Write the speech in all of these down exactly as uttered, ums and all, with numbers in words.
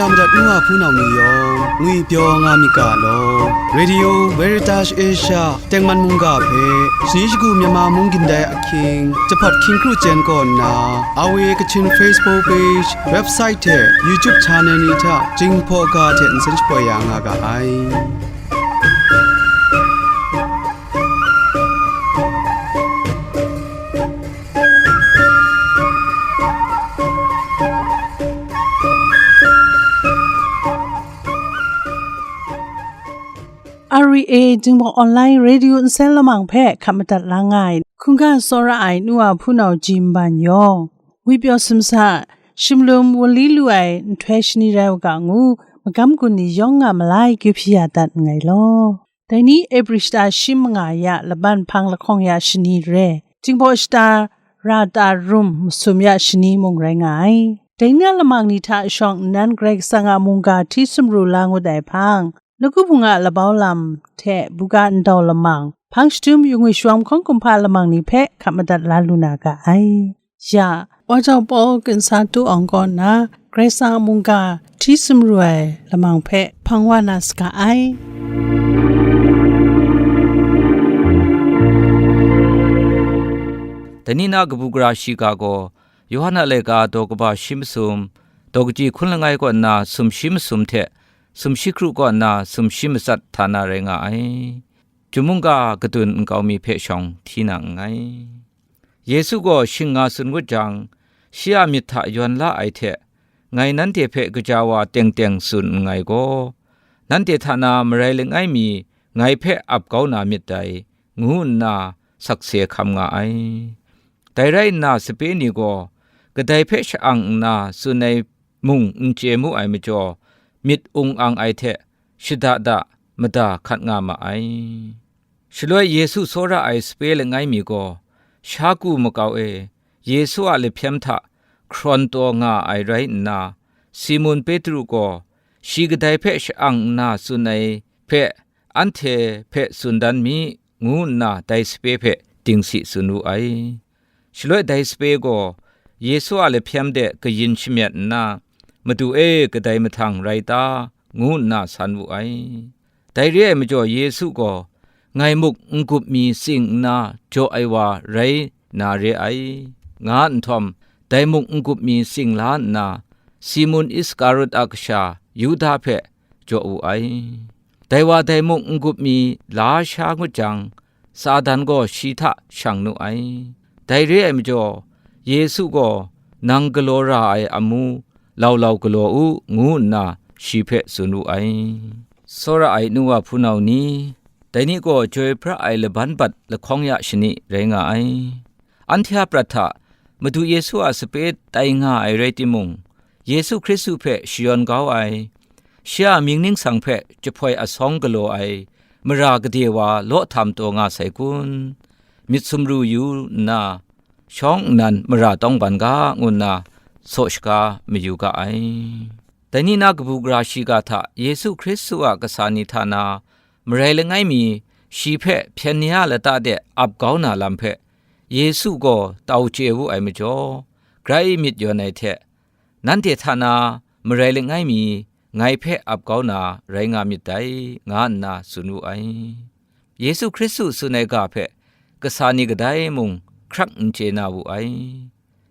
Ya madat nu wa hpunau ni yawng ngwipyaw nga myit ga law. Radio Veritas Asia tengman mungga hpe shani shagu Myanmar mung gindai ahkying jahpawt hkying kru chyen kaw nna, awe Kachin Facebook page, website hte YouTube channel ni hta Jinghpaw ga hte nsen shapoi ya nga ga ai. R V A Jinghpaw Online Radio nsen lamang hpe hkap madat la nga ai, hkungga tsawra ai nu wa hpunau Jim Ban yawng, ngwipyaw sumsa, shimlum wunli lu ai nhtoi shani rai u ga ngu, magam gun ni yawng nga malai kyu hpyi ya dat nngai law. Dai ni April shata shi manga ya laban hpang lahkawng ya shani re, Jinghpaw shata ra ta rum masum ya shani mung rai nga ai. Dai ni a lamang ni hta shawng nnan Karai Kasang a mungga hti sumru la ngut ai hpang, Lagu Hpung a labau lam hte buga ndau lamang, hpang shadum yu ngwi shawm hkawng kumhpa lamang ni hpe hkap madat la lu na ga ai. Ya, Wa Jau Paul Ginsa Tu Awng kaw nna Karai Kasang a mungga hti sumru ai lamang hpe hpang wa na saga ai. Dai ni na kabu gara shiga gaw, Yawhan a laika daw kaba shi masum, daw kaji hkun langai kaw nna sumshi masum hte sumshi kru kaw nna sumshi matsat hta na rai nga ai. Chyum mungga kadun nkau mi hpe shawng hti na nngai. Yesu gaw shing nga tsun ngut jang, shi a myit hta yawn la ai hte, ngai nanhte hpe gaja wa teng teng tsun nngai gaw, nanhte hta na marai langai mi ngai hpe ap kau na myit dai, ngu nna sakse hkam nga ai. Dai rai nna, sape ni gaw kadai hpe sha-ang nna tsun ai mung n chye mu ai majaw, myit ung ang ai hte shada da mada hkat nga ma ai. Shaloi Yesu tsawra ai sape langai mi gaw, sha ku makau e, Yesu a lahpyem hta hkrawn taw nga ai rai nna, Simun Petru gaw shi kadai hpe sha-ang nna tsun ai hpe anhte hpe tsun dan mi, ngu nna dai sape hpe dingsi tsun wu ai. Shaloi dai sape gaw Yesu a lahpyem de kayin shamyet nna, "Madu e, kadai mahtang rai ta?" ngu nna san wu ai. Dai re ai majaw Yesu gaw, "Ngai muk n-gup mi tsing nna jaw ai wa rai na re ai, nga nhtawm, dai muk n-gup mi tsing la nna, Simun Iskarut a kasha Yuda hpe jaw wu ai. Dai wa dai muk n-gup mi la sha ngut jang, Satan gaw shi hta shang nu ai. Dai re ai majaw, Yesu gaw, 'Nang galaw ra ai amu, lau lau galaw u,' ngu nna shi hpe tsun wu ai. Tsawra ai nu wa hpunau ni, dai ni gaw Chyoi pra ai laban bat lahkawng ya shani rai nga ai. Anhte a prat hta Madu Yesu a sape tai nga ai rai timung, Yesu Hkristu hpe shayawn kau ai, shi a mying ningsang hpe jahpoi asawng galaw ai mara gade wa law htam taw nga sai kun? Myit sumru yu nna, shawng nnan mara tawngban ga, ngu nna saw shaga mayu ga ai. Dai ni na kabu gara shiga hta Yesu Hkristu a kasa ni hta na marai langai mi shi hpe hpyen ni a lata de ap kau na lam hpe Yesu gaw tau chye wu ai majaw, grai myit yawn ai hte, "Nanhte hta na marai langai mi ngai hpe ap kau na rai nga myit dai," nga nna tsun wu ai. Yesu Hkristu tsun ai ga hpe kasa ni kadai mung hkrak n chye na wu ai.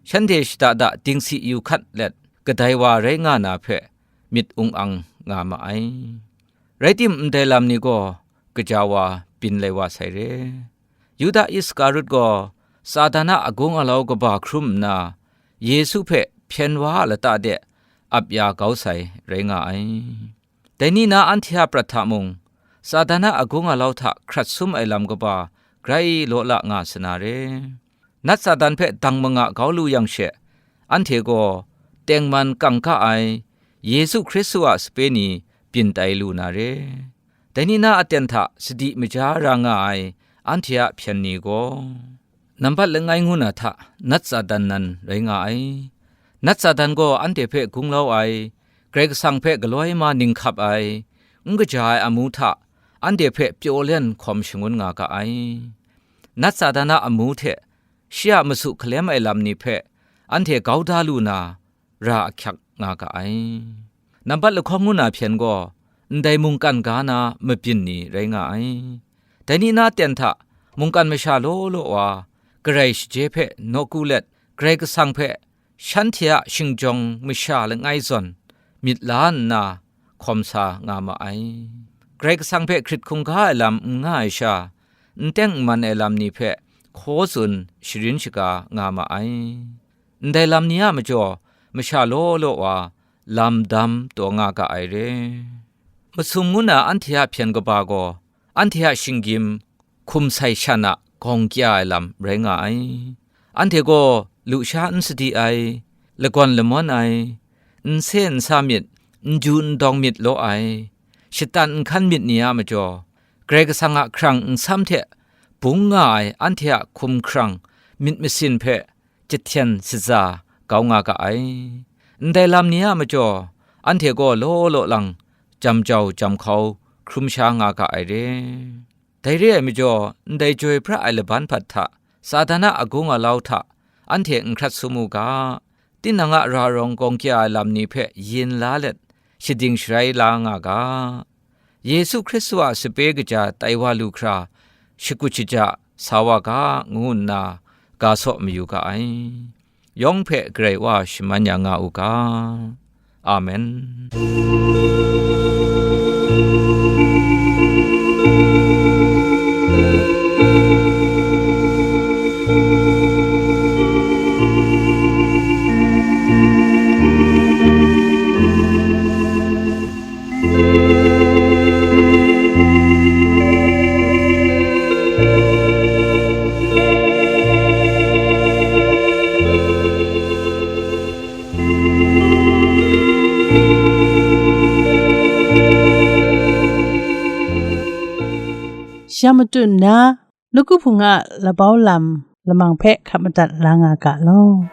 Shanhte shada da dingsi yu hkat let, kadai wa rai nga na hpe myit ung ang nga ma ai. Rai tim, ndai lam ni gaw gaja wa byin lai wa sai re. Yuda Iskarut gaw Satan a agung alau kaba hkrum nna, Yesu hpe hpyen wa a lata de ap ya kau sai rai nga ai. Dai ni na anhte a prat hta mung, Satan a agung alau hta hkrat sum ai lam kaba grai law la nga sa na re. Nat Satan hpe dang manga kau lu yang she, anhte gaw tengman kangka ai Yesu Hkristu a sape ni byin tai lu na re. Dai ni na aten hta sadi maja ra nga ai anhte a hpyen ni gaw, nambat langai ngu na hta nat Satan nan rai nga ai. Nat Satan gaw anhte hpe gunglau ai, Karai Kasang hpe galoi ma ninghkap ai, n kaja ai amu hta anhte hpe pyaw len hkawm shangun nga ga ai. Nat Satan a amu hte shi a masu hkalem ai lam ni hpe anhte gau da lu na ra ahkyak nga ga ai. Nambat lahkawng ngu na hpyen gaw, ndai mungkan ga na mabyin ni rai nga ai. Dai ni na ten hta, mungkan masha law law wa, Karai shaje hpe nawku let, Karai Kasang hpe shanhte a shingjawng masha langai zawn myit la nna hkawm sa nga ma ai. Karai Kasang hpe hkrit hkungga ai lam n nga ai sha, n teng n man ai lam ni hpe hkaw tsun sharin shaga nga ma ai. Ndai lam ni a majaw, masha law law wa lam dam taw nga ga ai re. Masum ngu na anhte a hpyen kaba gaw, anhte a shinggyim hkum sai shan a gawng kya ai lam rai nga ai. Anhte gaw lusha n sadi ai, lagawn lamawn ai, n se n sa myit, n ju n dawng myit law ai, shatan n hkan myit ni a majaw, Karai Kasang a hkrang nsam hte bung nga ai anhte a hkum hkrang myit masin hpe jahten shaza kau nga ga ai. Ndai lam ni a majaw, anhte gaw law law lang jam jau jam hkau hkrum sha nga ga ai re. Dai re ai majaw, ndai joi pra ai laban hpat hta, Satan a agung alau hta anhte n hkrat sum u ga, tinang a ra rawng gawng kya ai lam ni hpe yin la let, shading sharai la nga ga. Yesu Hkristu a sape kaja tai wa lu hkra, shakut shaja sa wa ga, ngu nna ga saw mayu ga ai. Yawng hpe Karai Wa shaman ya nga u ga. Amen. Ya matut nna, Nawku Hpung a labau lam lamang hpe hkap madat la nga ga law.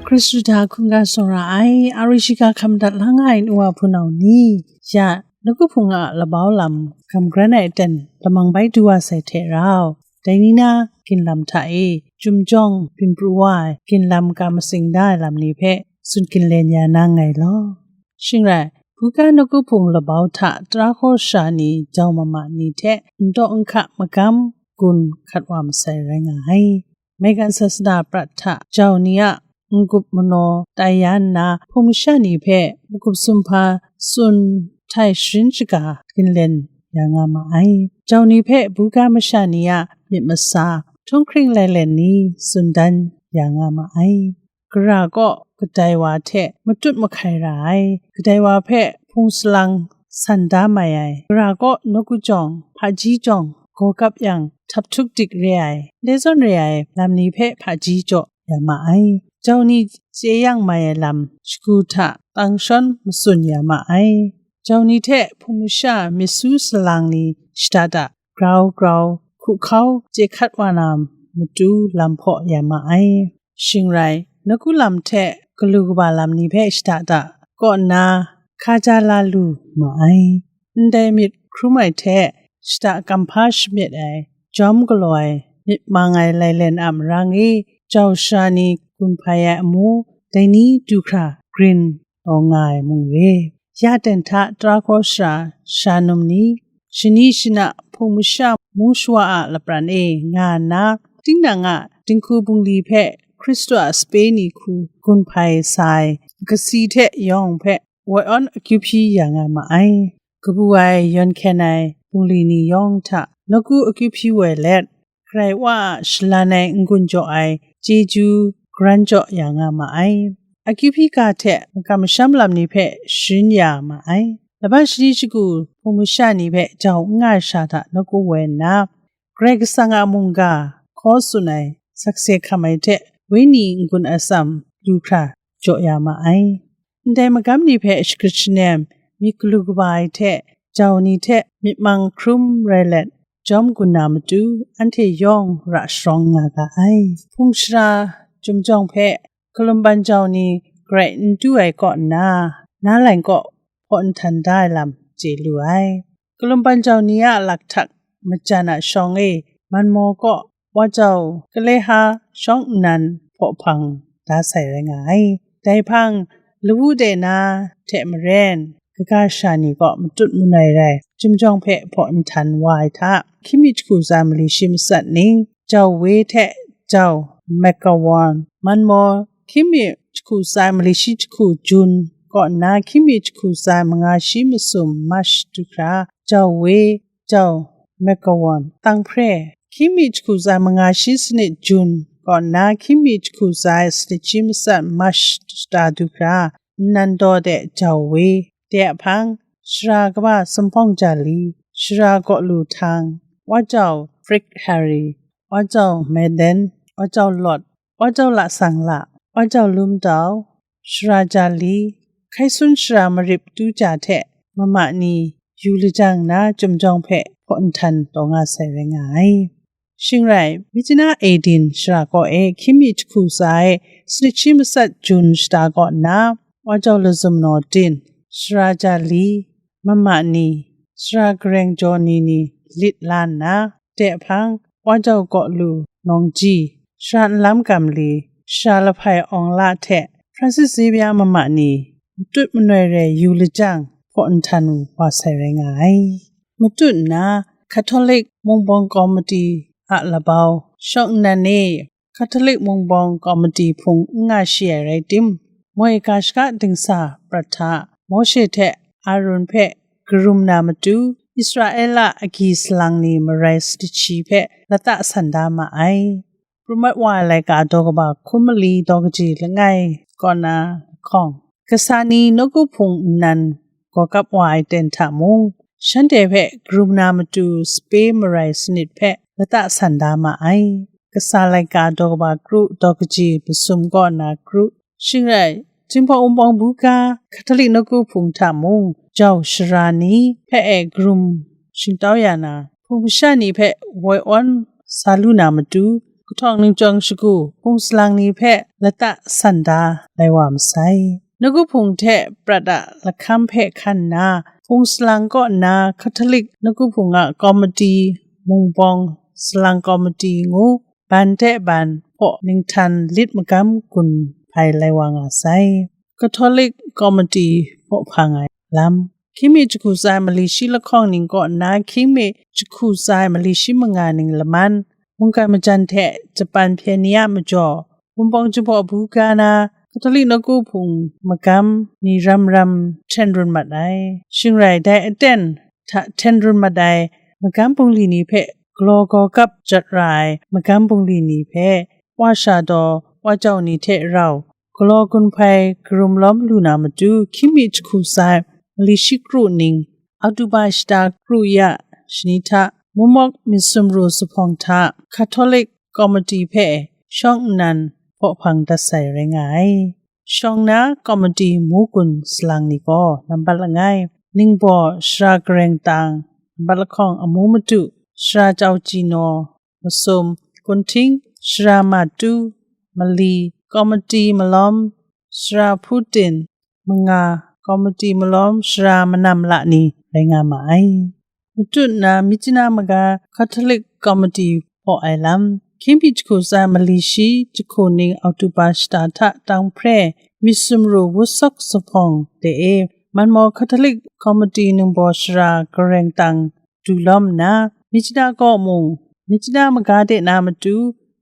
Hkristu hta hkungga tsawra ai, a ri shiga hkap madat la nga ai nu wa hpunau ni, ya, Nawku Hpung a labau lam gam gran ai aten lamang bai du wa sai hte rau, dai ni na ginlam hta e, chyum jawng byin pru wa ai ginlam ga matsing da ai lam ni hpe tsun ginlen ya na nngai law. Shing rai, buga Nawku Hpung labau hta tara hkaw sara ni jau mama ni hte n daw n hka magam gun hkat wa masai rai nga ai. Maigan sasana prat hta jau ni a n-gup manaw tai ya nna, hpung masha ni hpe magup sumhpa tsun htai sharin shaga ginlen ya nga ma ai. Jau ni hpe buga masha ni a myit masa, htunghkring lailen ni tsun dan ya nga ma ai. Gara kaw kadai wa hte matut mahkai ra ai, kadai wa hpe hpung salang san da mai ai, gara kaw nawku jawng, hpaji jawng, gaw kap yang, htap htuk dik re ai, le zawn re ai lam ni hpe hpaji jaw ya ma ai. Jau ni chye yang mai ai lam shagu hta tang shawn matsun ya ma ai. Jau ni hte hpung masha myit su salang ni shada da grau grau hku hkau chye hkat wa na matu lam hpaw ya ma ai. Shing rai, nawku lam hte galu kaba lam ni hpe shada da kaw nna, hkaja la lu ma ai. Ndai myit hkrum ai hte shada kamhpa shamyet ai, jawm galaw ai, myit mang ai lailen a marang e, jau sara ni gun hpai ai amu, dai ni du hkra grin taw nga ai mung re. Ya ten hta tara hkaw sara, sara num ni, shani shana hpung masha mu shawa a lapran e nga nna, tinang a dinghku bungli hpe Hkristu a sape ni hku gun hpai sa ai, kasi hte yawng hpe woi awn akyu hpyi ya nga ma ai. Kabu ai, yawn hkyen ai bungli ni yawng hta nawku akyu hpyi woi let, Karai Wa a shalan ai n-gun jaw ai chyeju garan jaw ya nga ma ai. Akyu hpyi ga hte makam masham lam ni hpe sharin ya ma ai. Laban shani shagu hpung masha ni hpe jau n nga ai sha hta nawku woi nna, Karai Kasang a mungga hkaw tsun ai sakse hkam ai hte wenyi n-gun atsam lu hkra jaw ya ma ai. Ndai magam ni hpe shagrit shanem, myit galu kaba ai hte jau ni hte myit mang hkrum rai let, jawm gun na matu, anhte yawng ra sharawng nga ga ai. Hpung sara chyum jawng hpe kalumban jau ni garai n du ai kaw nna, na lang kaw hpaw nhtan da ai lam chye lu ai. Kalum ban jau ni a lakhtak majan a shawng e, Manmaw kaw wa jau Kaleha shawng nnan hpaw hpang da sai rai nga ai. Dai hpang, lawu de na hte maren, kaga sha ni kaw matut manoi rai, Chyum Jawng hpe hpaw nhtan wa ai hta, hkying mi jahku tsa mali shi matsat ning, jau We hte jau Makawan, Manmaw hkying mi jahku tsa mali shi jahku Jun kaw nna, hkying mi jahku tsa manga shi masum March du hkra, jau We, jau Makawan, Tanghpre, hkying mi jahku tsa manga shi sanit Jun kaw nna, hkying mi jahku tsa sanit shi matsat March shata du hkra, nnan daw de jau We, de a hpang, Shara kaba Sumhpawng Jali, Shara Gawlu Htang, wa jau Frik Hari, wa jau Meden, wa jau Lawt, wa jau Lasang La, wa jau Lum Dau, Shara Jali, hkai sun shara marip tu ja hte mama ni yu lajang nna, Chyum Jawng hpe hpaw nhtan taw nga sai rai nga ai. Shing rai, Myitkyina Edin shara kaw e hkying mi jahku tsa e sanit shi matsat Jun shata kaw nna, wa jau Lazum Naw Din, Shara Jali, mama ni, Shara Gareng Jaw ni ni lit la nna, de hpang, wa jau Gawlu Nawng Ji, Shara Nlam Gam Li, Shara Lahpai Awng La hte Francis Xavier mama ni matut manoi rai yu lajang, hpaw nhtan wa sai rai nga ai. Matut nna, Catholic Mungpawng Komiti a labau, shawng nnan e, Catholic Mungpawng Komiti hpung n nga shi ai rai tim, moi ga shaka dingsa prat hta, Mawshe hte Arun hpe karum na matu, Israela agyi salang ni marai sanit shi hpe lata san da ma ai. Pru mat wa ai laika daw kaba hkum mali daw kaji langai kaw na lahkawng, kasa ni nawku hpung nnan gaw kap wa ai ten hta mung, shanhte hpe karum na matu sape marai sanit hpe lata san da ma ai. Kasa laika daw kaba kru daw kaji masum kaw na kru, shing rai, Jinghpaw Wunpawng Buga Catholic nawku hpung hta mung, jau shara ni hpe e karum shingtau ya na, hpung masha ni hpe woi awn sa lu na matu, kahtawng ningchyawng shagu hpung salang ni hpe lata san da lai wa masai. Nawku hpung hte prat a lahkam hpe hkan nna, hpung salang kaw nna Catholic nawku hpung a komiti, Mungpawng Salang Komiti ngu, ban hte ban hpaw ninghtan lit magam gun hpai lai wa nga sai. Catholic Komiti hpaw hpang ai lam. Hkying mi jahku tsa mali shi lahkawng ning kaw nna, hkying mi jahku tsa mali shi manga ning laman, mungkan majan hte Japan hpyen ni a majaw, Wunpawng Jinghpaw Buga na Catholic nawku hpung magam ni ram ram hten run mat ai. Shing rai, dai aten hta hten run mat ai magam bungli ni hpe galaw gaw kap jat ra ai magam bungli ni hpe, wa sha daw wa jau ni hte rau galaw gun hpai karum lawm lu na matu, hkying mi jahku tsa mali shi kru ning, Oktoba shata kru ya shani hta, Mumawk Myit Sumru Zuphpawng hta Catholic Komiti hpe shawng nnan hpaw hpang dat sai rai nga ai. Shawng na komiti mu gun salang ni gaw nambat langai, Ningbaw Shara Gareng Tang, nambat lahkawng amu madu, Shara Chau Ji Naw, masum, Kunhting, Shara Matu, mali, komiti malawm, Shara Hpu Tin, manga, komiti malawm, Shara Manam La ni rai nga ma ai. Matut na Myitkyina Maga Catholic Komiti hpaw ai lam, hkying mi jahku tsa mali shi jahku ning Oktoba shata hta Tanghpre, Myit Sumru Wut Sawk Zuphpawng de e, Manmaw Catholic Komiti Ningbaw Shara Gareng Tang du lawm nna, Myitkyina kaw mung, Myitkyina Maga de na matu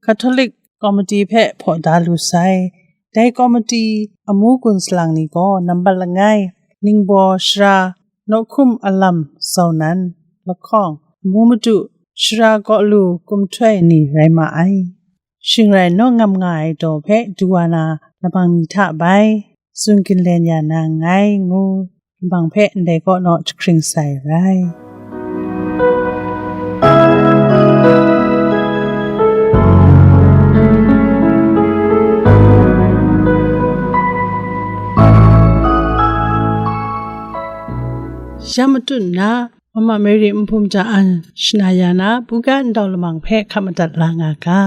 Catholic Komiti hpe hpaw da lu sai. Dai komiti amu gun salang ni gaw nambat langai, Ningbaw Shara Nawhkum Alam Zau Nan, lahkawng, amu madu, Shara Gawlu Kumhtoi ni rai ma ai. Shing rai, naw ngam nga ai daw hpe du wa na lamang ni hta bai tsun ginlen ya na nngai ngu, lamang hpe ndai kaw naw jahkring sai rai. Ya matut nna, Mama Mary Nhpum Ja An shana ya na buga ndau lamang hpe hkap madat la nga ga.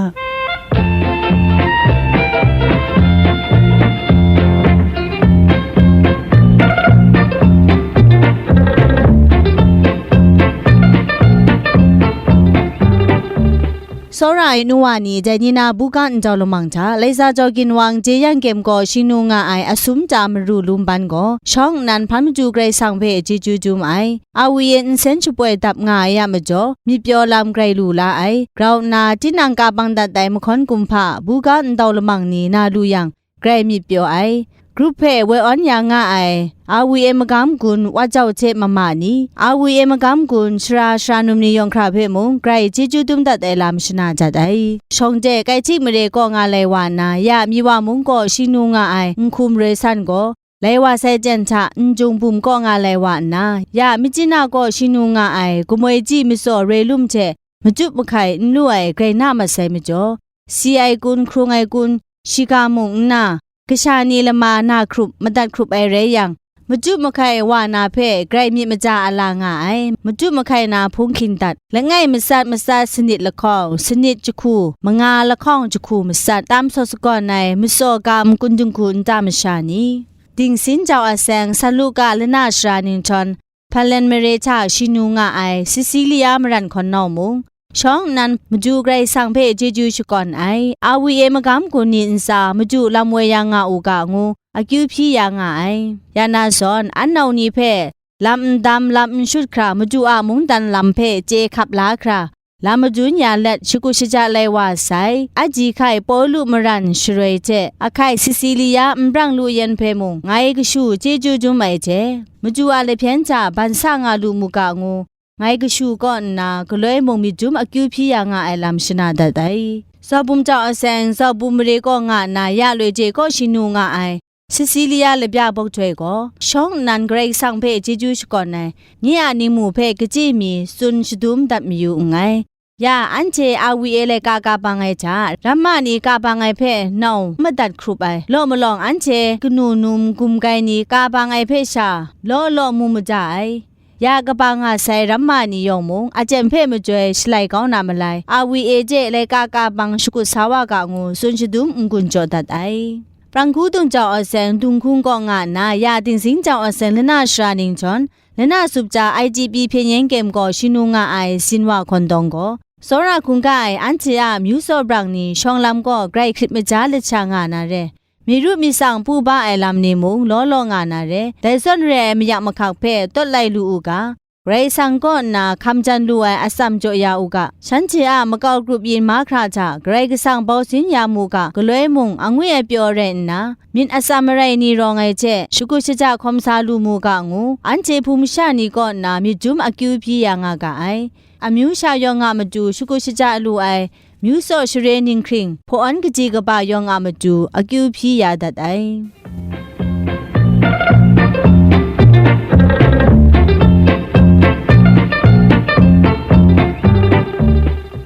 Tsawra ai nu wa ni, dai ni na buga ndau lamang hta, Laisa Jaw Ginwang Jeyang Gem gaw shingnu nga ai asum ta maru lum ban gaw, shawng nnan hpan madu Karai Kasang hpe chyeju dum ai. A wi e nsen shapoi dap nga ai a majaw, myit pyaw lam grai lu la ai. Grau nna, tinang ka bang dat ai mahkawn kumhpa, buga ndau lamang ni na lu yang, grai myit pyaw ai. Grup hpe woi awn ya nga ai, A W A magam gun wa jau hte mama ni, A W A magam gun sara sara num ni yawng hkra hpe mung grai chyeju dum dat ai lam shana dat ai. Shawng de Kaihtik mare kaw nga lai wa nna, ya Miwa mung kaw shingnu nga ai Nhkum Roi San gaw, lai wa sai jen hta Njung Bum kaw nga lai wa nna, ya Myitkyina kaw shingnu nga ai Gumoi Ji Matsaw Roi Lum hte machut mahkai n lu ai grai na mat sai majaw, si ai kun, hkrung ai kun, shiga mung nna, kasha ni lama na hkrup, madat hkrup ai rai yang, machut mahkai wa na hpe grai myit maja a la nga ai, machut mahkai na hpung hkin dat, langai matsat matsat sanit lahkawng, sanit jahku, manga lahkawng jahku matsat, tam saw sagawn ai, matsaw gam kun dinghku nta masha ni, dingsin jau a seng, San Luka lana sara ninghtawm, Hpanlen mare hta shingnu nga ai Sisilia maran hkawn nau mung, shawng nnan madu Karai Kasang hpe chyeju shakawn ai, A W A magam gun ni ntsa madu lam woi ya nga u ga ngu akyu hpyi ya nga ai. Ya na zawn, an nau ni hpe lam n dam, lam n shut hkra, madu a mungdan lam hpe chye hkap la hkra, lam madun ya let, shakut shaja lai wa sai, Aji hkai Pawlu maran sharoi hte, ahkai Sisilia nbrang lu yen hpe mung, ngai kashu chyeju dum ai hte, madu a lahpyen hta ban sa nga lu mu ga ngu, ngai kashu kaw nna, galoi mung myit dum akyu hpyi ya nga ai lam shana dat ai. Zaw bum jau a seng, zaw bum mare kaw nga nna, ya loi je kaw shingnu nga ai, Sisilia labya bawk htoi gaw, shawng nnan Karai Kasang hpe chyeju shakawn ai, nye a ningmu hpe kachyi mi tsun shadum dat mayu nngai. Ya, anhte A W A laika ka bang ai hta, ramma ni ka bang ai hpe nau madat hkrup ai, law malawng anhte kanu num gumgai ni ka bang ai hpe sha, law law mu maja ai. Ya kaba nga sai ramma ni yawng mung, aten hpe majoi shalai kau na malai, A W A de laika ka bang shakut sa wa ga ngu tsun shadum n-gun jaw dat ai. Prangku dung jau awt seng, Dunghkung kaw nga nna, ya Dingzing jau awt seng, lana sara ninghtawm, lana sup ja I T B hpyen yen gem gaw shingnu nga ai Sinwa hkawn dawng gaw, tsawra hkungga ai anhte a amyu tsaw brang ni shawng lam gaw grai hkrit maja lat sha nga na re, myi ru myi tsang pu ba ai lam ni mung law law nga na re, dai zawn re ai mayak mahkak hpe tawt lai lu u ga, Karai Kasang kaw nna hkam jan lu ai atsam jaw ya u ga, shanhte a makau grup yin mahkra hta Karai Kasang bau sin ya mu ga, galoi mung angwi ai pyaw rai nna, myit atsam marai ni rawng ai hte, shakut shaja hkawm sa lu mu ga ngu, anhte hpung masha ni kaw nna myit dum akyu hpyi ya nga ga ai. Amyu sha yawng a matu shakut shaja lu ai, myu tsaw share ninghkring, hpaw-awn kaji kaba yawng a matu akyu hpyi ya dat ai.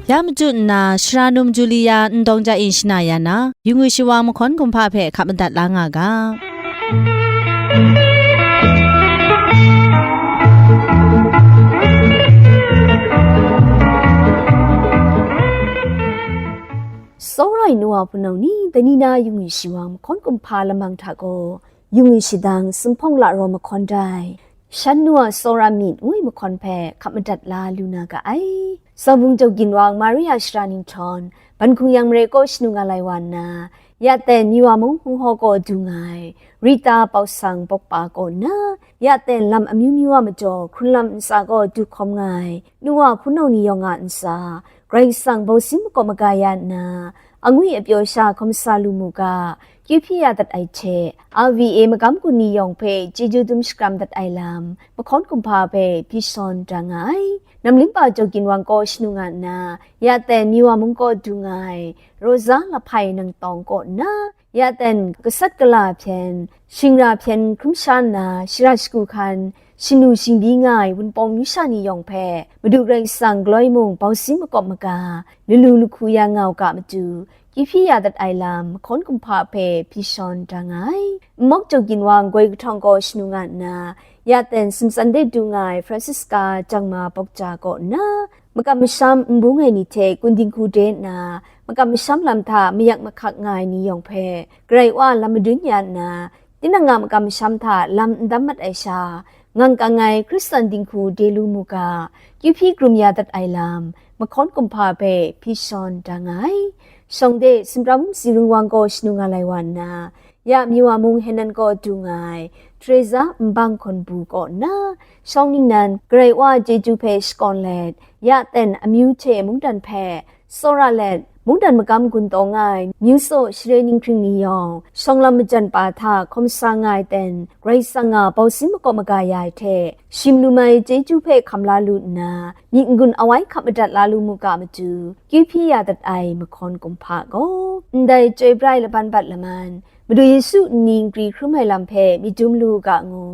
Ya matu nna, Shara Num Julia ndawng ja in shana ya na, yu ngwi shawa mahkawn kumhpa hpe hkap madat la nga ga. Tsawra ai nu wa hpunau ni, dai ni na yu ngwi shawa mahkawn kumhpa lamang hta gaw, yu ngwi shadang, Sumhpawng La Raw mahkawn dai, Shan Nu a Tsawra Myit ngu ai mahkawn hpe hkap madat la lu na ga ai. Zaw bum jau ginwang Maria Shara Ninghtawm, ban hkung yang mare kaw shanu nga lai wa nna, ya ten Miwa mung Hung Haw kaw du nga ai, Rita Pau Sang Pawkpa kaw nna, ya ten lam amyu myu a majaw hkrunlam ntsa kaw du hkawm nga ai, nu wa hpunau ni yawng a ntsa, Karai Kasang bau sin makawp maga ya nna, angwi apyaw sha hkawm sa lu mu ga, kyu hpyi ya dat ai hte, R V A magam gun ni yawng hpe chyeju dum shakram dat ai lam, mahkawn kumhpa hpe hpyi shawn da nga ai. Namlingpa Jaw Ginwang kaw shanu nga nna, ya ten Miwa mung kaw du nga ai, Rosa Lahpai Nangtawng kaw nna, ya ten gasat gala hpyen, shingra hpyen hkrum sha nna, shara shagu hkan, shanu shingbyi nga ai Wunpawng myu sha ni yawng hpe, Madu Karai Kasang galoi mung bau sin makawp maga, lalu lahku ya nga u ga matu, kyu hpyi ya dat ai lam, mahkawn kumhpa hpe hpyi shawn da nga ai. Nmawk Jaw Ginwang goi kahtawng kaw shanu nga nna, ya ten sumtsan de du nga ai Francisca Jangma Bawkja kaw nna, makam masham n bung ai ni hte kun dinghku de nna, makam masham lam hta mayak mahkak nga ai ni yawng hpe, Karai Wa lam madun ya nna, tinang a makam masham hta lam n dam mat ai sha, Ngang kang ai Hkristan dinghku de lu mu ga, kyu hpyi krum ya dat ai lam, mahkawn kumhpa hpe hpyi shawn da nga ai. Shawng de, sumprang mung si rung wang gaw shanu nga lai wa nna, ya amyu a mung Henan kaw du nga ai, Teresa nbang hkawn bu kaw nna, shawng ningnan Karai Wa a chyeju hpe shakawn let, ya ten amyu hte mungdan hpe tsawra let, mungdan magam gun taw nga ai myu tsaw share ninghkring ni yawng, shawng lam majan pa hta hkawm sa nga ai ten, Karai Kasang a bau sin makaw maga ya ai hte, shim lu ai chyeju hpe hkam la lu nna, myit n-gun awai hkap madat la lu mu ga matu, kyu hpyi ya dat ai mahkawn kumhpa gaw, ndai chyoi brai laban bat laman, Madu Yesu nni nkri hkrum ai lam hpe myit dum lu u ga ngu,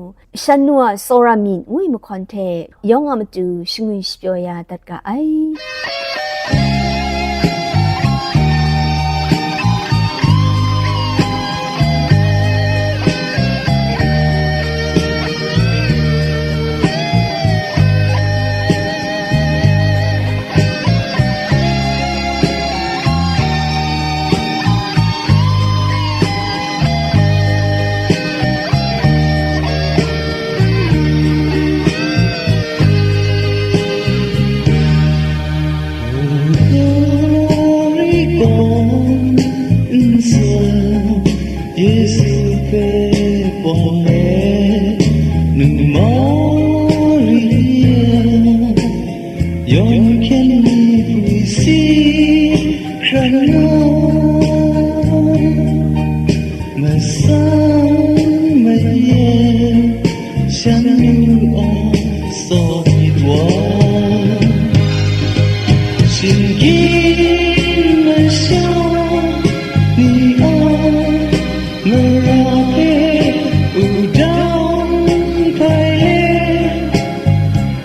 shan nu a tsawra myit ngu ai mahkawn hte yawng a matu shangun shapyaw ya dat ga ai. Yesu hpe pawng e nu Maria, yawng hkyen ni pwi si hkran nna, masang maye shan nu a tsaw myit wa, shinggyim masha ni a mara hpe wudang hpai let,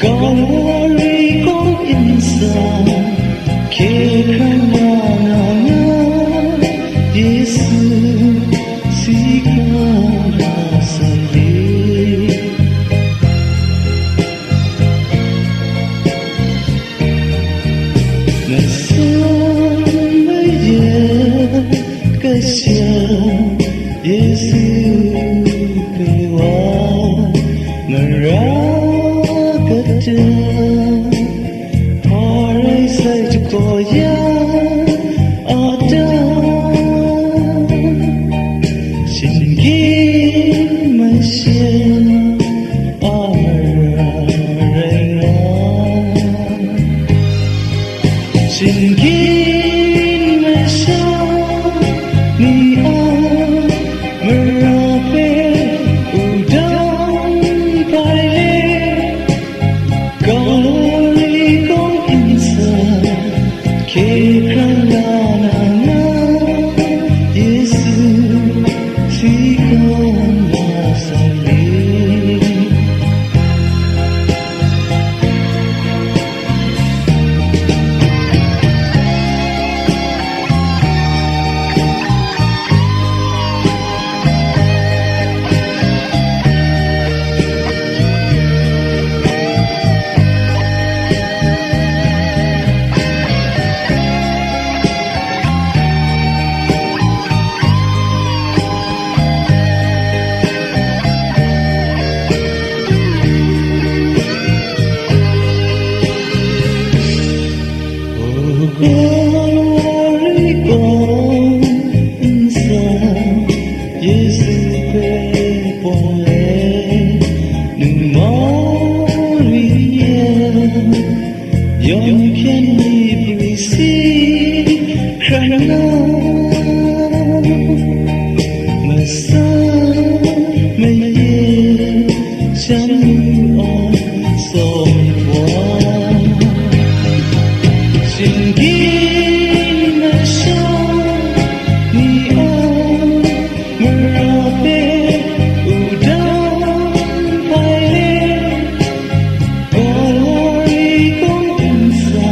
Kalwari kaw nsa hkye hkrang wa na nga, Yesu si hkra na sai re. Masum mayat kasha Yesu hpe wa mara kata, hpa rai sai jagaw ya a ta? Shinggyim masha a mara rai nga, shinggyim masha ni a mara hpe wudang hpai let, Kalwari kaw nsa hkye hkrang la na nga, Yesu si hkra na sai re. Kalwari kaw nsa Yesu hpe pawng e nu Maria, yawng hpyen ni pwi si hkran nna, masang maye shan nu a tsaw myit wa, shinggyim masha ni a mara hpe wudang hpai let, Kalwari kaw nsa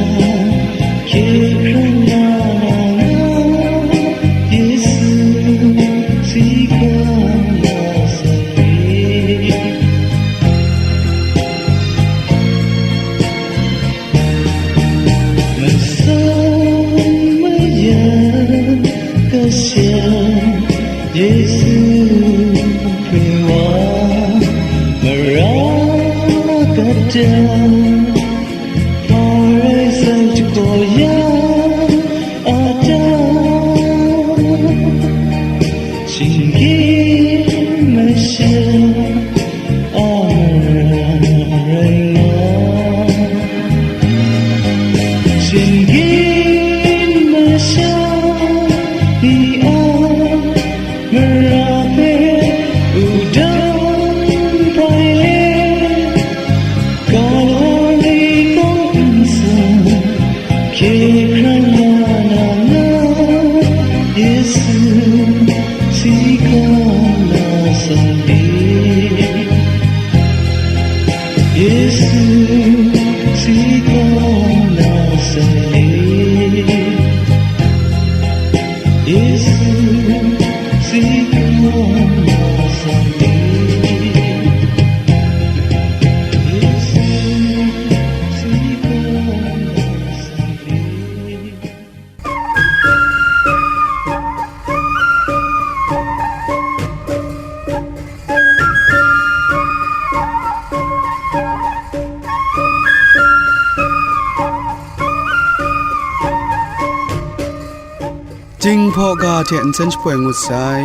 Jinghpaw ga hte nsen shapoi ngut sai.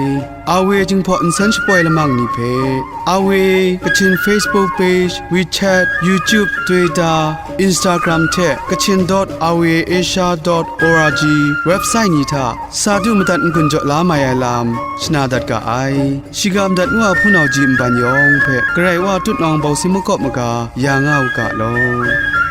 Awe Jinghpaw nsen shapoi lamang ni hpe, Awe Kachin Facebook page, WeChat, YouTube, Twitter, Instagram hte Kachin dot awe asia dot org website ni hta sa du madat n-gun jaw la mai ai lam shana dat ga ai. Shiga madat ngu a hpunau ji nban yawng hpe Karai Wa tutnawng bawsing makawp maga ya nga u ga law.